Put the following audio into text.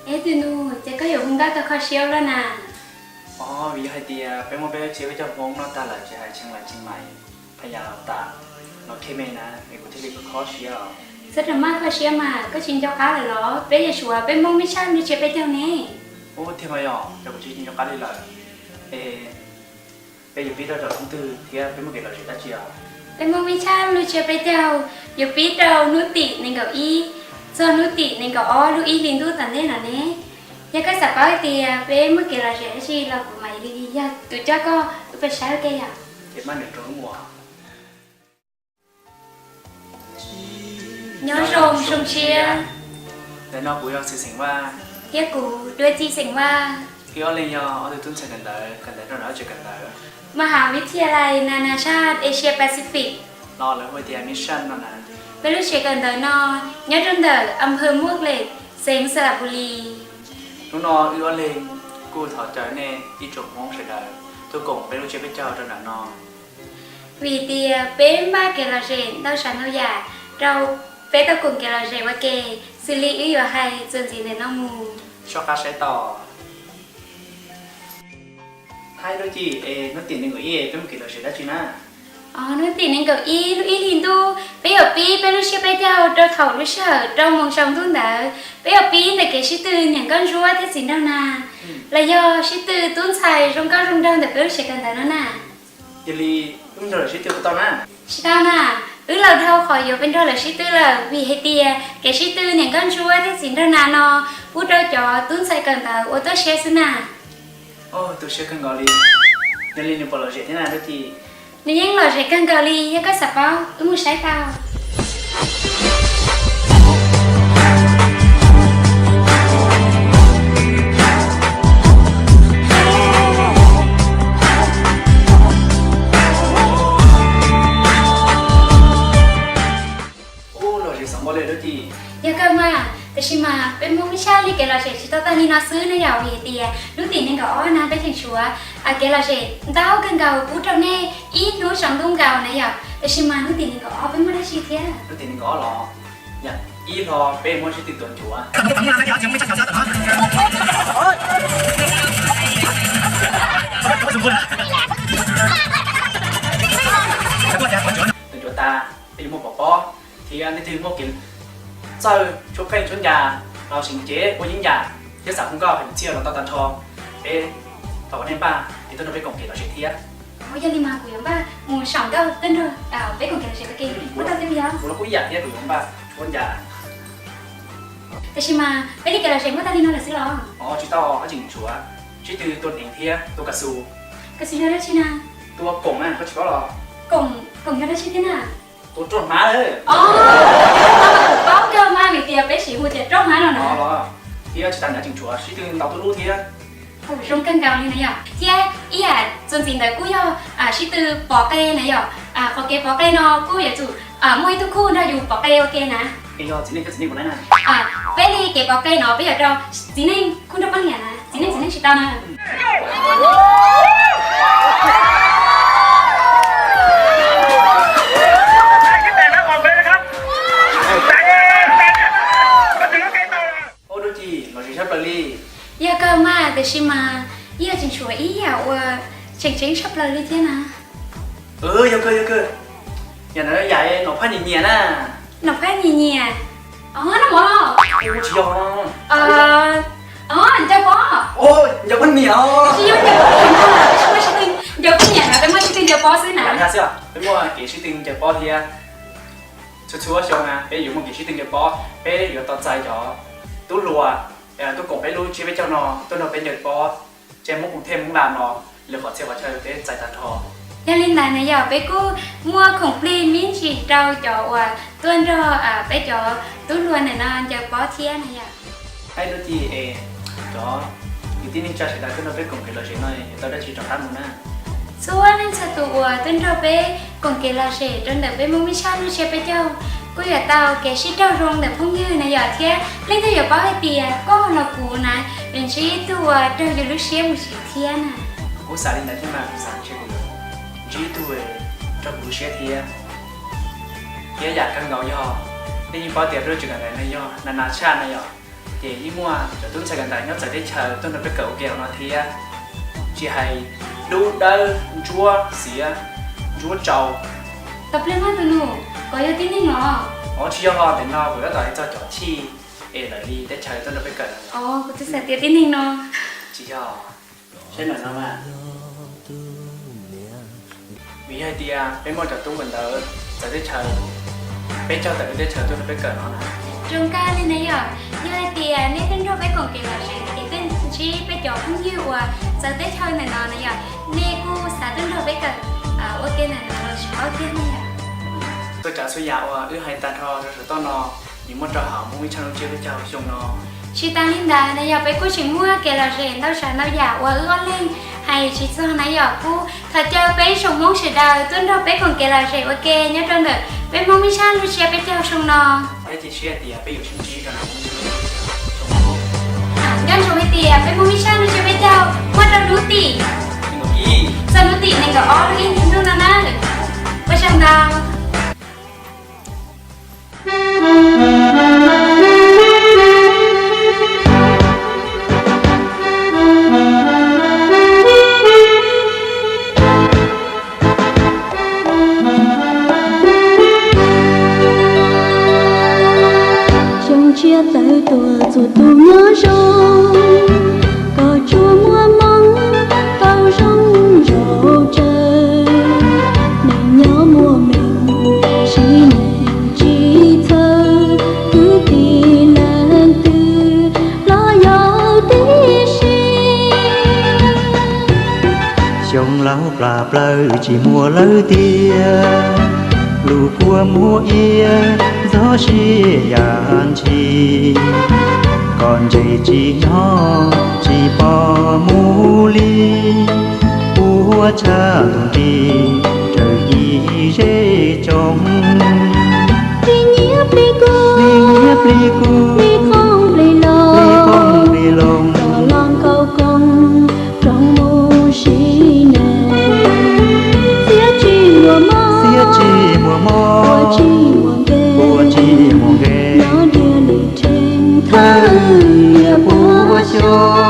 Es tus nus, ces koj yuav hu nkauj tau kho siab ua luaj na? Os, vim yog hais tias peb muab peb lub tsiab peb caug Hmoob noj tag lawm ces hais tshee lawm tsis mais phas yas los tas, los khej me na, es kuv thiaj li kho kho siab os. Txhob rau maj kho siab mas, koj tsis nco qab lawm los? Peb yog Suav, peb Hmoob me tshaj lub tsiab peb caug ne. Ub, tiag mas yog, cas kuv tsis nco qab li lawm. Es peb yuav pib rau cov thoob twg thiab peb muaj kev lom zem dab tsi os? Peb Hmoob me tshaj lub tsiab peb caug yuav pib rau hnub tim nees nkaum ib txog hnub tim nees nkaum ob lub ib hlis ntuj tom ntej no ne. Yog koj xav paub hais tias peb muaj kev lom zem dab tsi los kuv mam li yog tus coj koj wb pais saib ua ke yom. Ces maj nws rau lub ua. Nyob zoo zoo siab. Ntawm no kuv yog Xwm Xeem Vaj. Thiab kuv Dua Txij Xeem Vaj. Wb ob leeg yog ob tug tub ntxhais kawm ntawv, kawm ntawv rau ntawm lub tsev kawm ntawv มหาวิทยาลัยนานาชาติเอเชียแปซิฟิก los lawv hu tias Mission no na. Peb lub tsev kawm ntawv no nyob rau ntawm อำเภอมวกเหล็ก xeev Xeem Xas Las Npus Lis. Hnub no wb ob leeg kuj thov caw nej ib tsoom Hmoob sawv daws tuaj koom peb lub tsiab peb caug rau ntawm no. Vim tias peb npaj kev lom zem ntau tsav ntau yam rau peb tau koom kev lom zem ua ke, xws li wb yuav hais txuas ntxiv ntawm no mus. Soj qab saib tau. Haib Dua Txij, es hnub tim nees nkaum ib peb muaj kev lom zem dab tsi na? Os, hnub tim nees nkaum ib lub ib hlis ntuj peb yuav pib peb lub tsiab peb caug rau thaum lub sij hawm rau moos tsaus ntuj ntawd. Peb yuav pib ntawm kev sib tw niam nkauj ntsuab thiab txiv nraug nag, los yog sib tw tub ntxhais zoo nkauj zoo nraug ntawm peb lub tsev kawm ntawv no na. Yog li wb nrog lawv sib tw puas tau na? Tsis tau na, wb laus dhau qhov yuav peb nrog lawv sib tw lawm, vim hais tias kev sib tw niam nkauj ntsuab thiab txiv nraug nag no pub rau cov tub ntxhais kawm ntawv ua tuaj siab xwb na. Oj, tu siab kawg nkaus li. Yog li nws puas lom zem thiab na Dua Txij? Nws yeej lom zem kawg nkaus li, yog koj xav paub wb mus saib tau. Ub, lom zem xav npaum li Dua Txij. Yog kawg mas, tab sis mas peb Hmoob ib sab li kev lom zem tsis tau tag li no xwb na yom, vim hais tias hnub tim nees nkaum ob na peb tseem tshuav kev lom zem ntau kawg nkaus pub rau nej ib hnub tsaus ntuj nkaus na yom. Tab sis mas hnub tim nees nkaum ob peb muaj dab tsi thiab? Hnub tim nees nkaum ob los, ib hlo peb muaj sib tw tuav ncuav. Tuav ncuav tas, peb yuav muaj pov pob thiab nej twg muaj kev txawj tshuab qeej tshuab ncas los seem cev ua yeeb yam thiab xav hu nkauj hais kwv txhiaj los tau tag nrho. Peb thov kom nej npaj es tuaj nrog peb koom kev lom zem thiab. Yog li mas kuv yuav npaj mus saum nkauj tuaj nrog peb koom kev lom zem ua ke. Muaj tau li yog? Kuv los kuj ib yam thiab, kuv yuav npaj tshuab ncas. Tab sis mas peb li kev lom zem muaj tag li no lawm xwb los? Os, tsis tau, haj tseem tshuav sib tw tua hneev thiab tua kas xus. Kas xus yog dab tsi na? Tua koom na, koj tsis paub los? Koom, koom yog dab tsi thiab na? Tua roj hmab lawm. Os, kuv paub kawg mas, vim tias peb sim hu tias roj hmab no na. Thiab tsis tas ntawd tseem tshuav sib tw ntaus tub lub thiab. Zoo kawg nkaus li na yom. Thiab ib yam txuas ntxiv ntawd kuj yog sib tw pov qe na yom. Qhov kev pov qe no kuj yuav tsum muaj ib tug khuj nrog yus pov qe ua ke na. Yog txiv neej thiab txiv neej puas laib na? Peb li kev pov qe no peb yuav rau txiv neej khuj nrog poj niam na, txiv neej txiv neej tsis tau na. Ua Dua Txij, lom zem tshaj plaws li. Yog kawg mas, tiam sis mas yeej tseem tshuav ib yam uas tseem ceeb tshaj plaws li thiab na. Yog kawg, yog kawg. Yam ntawd yam nom phaj nyiam nyiam na. Nom phaj nyiam nyiam. Os, no mov los? Tsis yog. Os, ncaws pob. Ncaws poj niam os. Tsis yog ncaws poj niam, tsis muaj sib tw ncaws poj niam na, peb muaj sib tw ncaws pob xwb na. Peb muaj kev sib tw ncaws pob thiab. Txhua txhua xyoo na peb yuav muaj kev sib tw ncaws pob, peb yuav tau txais cov tub hluas tuaj koom peb lub tsiab peb caug no tuaj nrog peb ncaws pob, ces Hmoob Koom Thej Hmoob Lam no lwm qhov txhia qhov chaw peb txais tag nrho. Yog li ntawd na yog peb kuj muaj khoom plig me ntsis rau cov uas tuaj nrog peb cov tub hluas ntawm no ncaws pob thiab na yog. Ib hnub twg es cov kwv tij neej tsa sawv daws tuaj nrog peb koom kev lom zem no yuav tau dab tsi rov qab mus na? Txhua leej txhua tus uas tuaj nrog peb koom kev lom zem rau ntawm peb Hmoob Mib Sab Lub Siab Peb Caug kuj yuav tau kev sib raug zoo ntawm phooj ywg na yom, thiab leej twg yuav paub hais tias koj los kuv na, yuav ntsib ib tug uas raug yus lub siab mus siv thiab na. Kuv xav li ntawd thiab mas kuv xav ntshe kuv yuav ntsib ib tug raug kuv lub siab thiab. Thiab yam kawg nkaus yog nej yeej paub tias lub tsev kawm ntawv no yog nas nas tshaj na yom, ces yeej muaj cov tub ntxhais kawm ntawv nyob txawv teb chaws tuaj nrog peb kawm ua ke no thiab. Tsis hais dub dawb ntsuab xiav ntsuab tsau. Tau pliag mas tus nus, koj yog tib neeg los? Os, tsis yog, ntawm no kuv tab tom hais txog cov chij es lawv li teb chaws tuaj nrog peb kawm. Os, kuv twb xav tias tib neeg no. Tsis yog. Saib ntawm no mas, vim yog hais tias peb muaj cov tub kawm ntawv txawv teb chaws, peb caug tawm lub teb chaws tuaj nrog peb kawm no na. Zoo nkauj li na yom, yog hais tias nej tuaj nrog peb koom kev lom zem es tuaj ntsib peb cov phooj ywg uas txawv teb chaws ntawm no na yom, nej kuj xav tuaj nrog peb kawm ua ke ntawm no los tsis paub tiag ne yom. Txhua tsav txhua yam uas wb hais tag nrho rau saum toj no, nws muaj rau hauv Hmoob Mib Sab Lub Siab Peb Caug xyoo no. Tsis tas li ntawd na yog peb kuj tseem muaj kev lom zem ntau tsav ntau yam uas wb ob leeg hais tsis txog na yom, kuj thov caw peb ib tsoom Hmoob sawv daws tuaj nrog peb koom kev lom zem ua ke nyob rau ntawm peb Hmoob Mib Sab Lub Siab Peb Caug xyoo no. Peb cia siab hais tias peb yuav sib ntsib rau ntawm Hmoob Sab Lub Siab Peb Caug xyoo no. Nco ntsoov hais tias peb Hmoob Mib Sab Lub Siab Peb Caug muaj rau lub tim, txog lub tim nees nkaum ob lub ib hlis ntuj no na. Ua tsaug ntau. Xyoo tshiab tawm tuaj txhua tus nyob zoo, koj tsuas muaj hmoo tau zoo zog tsawg. Neeg nyob muaj meej, sim neej tsis txhawj, kwv tij leej twg los yog tib si. Xyoo laus plam plaws tsis muaj lawm tiag, lus kua muag iab ntxhov siab yam ntshis, koj ntse tsis nyob tsis pom mus li, ua tshaj tus nti raws ib zej tsoom. Plig nyiab plig kub, plig nyiab plig kub, plig qoob plig loo, plig qoob plig loo, los los nkauj koog rau mus sim neej. Txiab tsis muaj mob, txiab tsis muaj mob, ua tsis muaj nkeeg, ua tsis muaj nkeeg, nyob ntiag li rhees thawj niaj pua xyoo.